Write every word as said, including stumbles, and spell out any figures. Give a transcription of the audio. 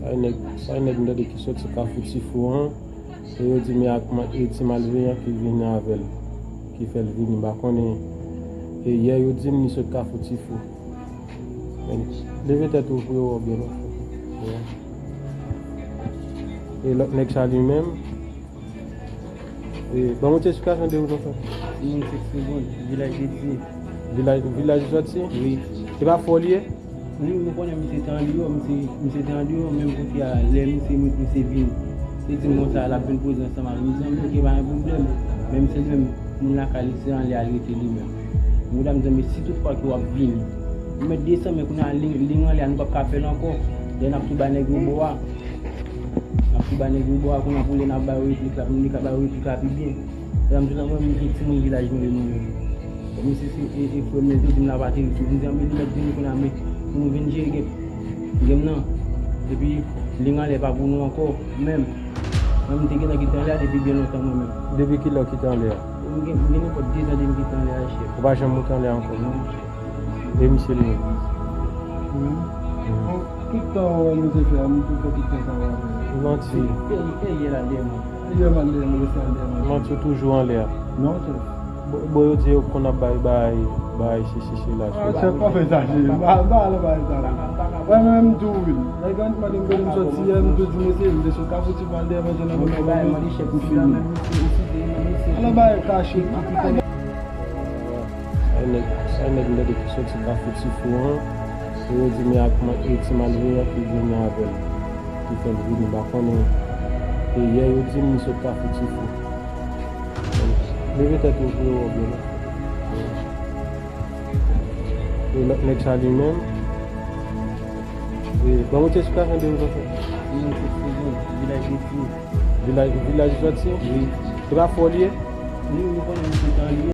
Sa e nèg, sa e nèg m tande ki soti Kafou Tifou an. E yo di m e ak ma- e ti malveyan ki vini avè l, ki fè l vini. M pa konnen. E yè yo di m li sot Kafou Tifou. Men, leve tèt ou pou yo wè w byen, non. E lòt nèg sa li menm. E, ban m yon ti esplikasyon de ou, non, frè. Moun Sèt Segonn, Vilaj de Dye. Vilaj, vilaj ou soti? Wi. E pa fò li ye? Wi, nou konnen misye te andeyò, misye, misye te andeyò, menm kote a, lè misye, misye vin, li di m konsa, l ap vin poze ansanm avè m. M di, "Anben, oke, pa gen pwoblèm." Men misye li menm, moun lakay li, se anlè a li rete li menm. Mwen di, "Anben, si tout fwa ke w ap vini, ou mèt desann, men kounye a, liy, liy anlè a, nou p ap ka fè l ankò." Lè n ap tou ba nèg yo bò a. N ap tou ba nèg yo bò a, kounye a pou lè n ap ba yo replik la, pou nou ka ba yo replik la pi byen. Lè m di la, mwen, mwen gen timoun vilaj mwen yo, mwen menm. Kòm si se, e, e, frè m yo te di m la pa te rive. M di, "Anben, li mèt vini kounye a, men pou nou vin jere gen, gen m nan." Epi, liy anlè pa pou nou ankò, menm. Mwen, m te gentan kite anlè a depi byen lontan, mwen menm. Depi kilè w kite anlè a? M gen, m gen nenpòt de zan depi m kite anlè a, chèf. Ou pa janm moute anlè a ankò, non? Non. E misye li menm? Wi. Bon, tout tan w wè misye fè a, m tout tan, tout tan sa w wè. Manti. Fè, fè yè la dèyè mwen. Yè m al dèyè mwen, lese al dèyè mwen. Manti, w toujou anlè a. Non, chèf. Bon, bon, yo di yo konn ap bay, bay, bay, se, se, se la. Ah, chèf, pa fè sa, chèf. Ba, ba, la, ba, sa la. Mwen menm, m tou, wi. Lè grann mande m kote m soti yè, m tou di mesye, m te sot Kafou Tifou al dèyè manje nan mwen, mwen, mwen, chèf, m fini. Ala bay kache. Sa e nèg, sa e nèg m tande ki soti Kafou Tifou an. E yo di m e ak ma- e ti malveyan ki vini avè l, ki fè l vini, m pa konnen. E yè yo di m li sot Kafou Tifou. Leve tèt ou pou yo wè w byen, non. E lòt nèg sa li menm. E, ban m yon ti esplikasyon de ou, non, frè. Moun Sèt Segonn, Vilaj de Dye. Vilaj, vilaj ou soti? Wi. Se pa fò li ye? Wi, nou konnen misye te andeyò,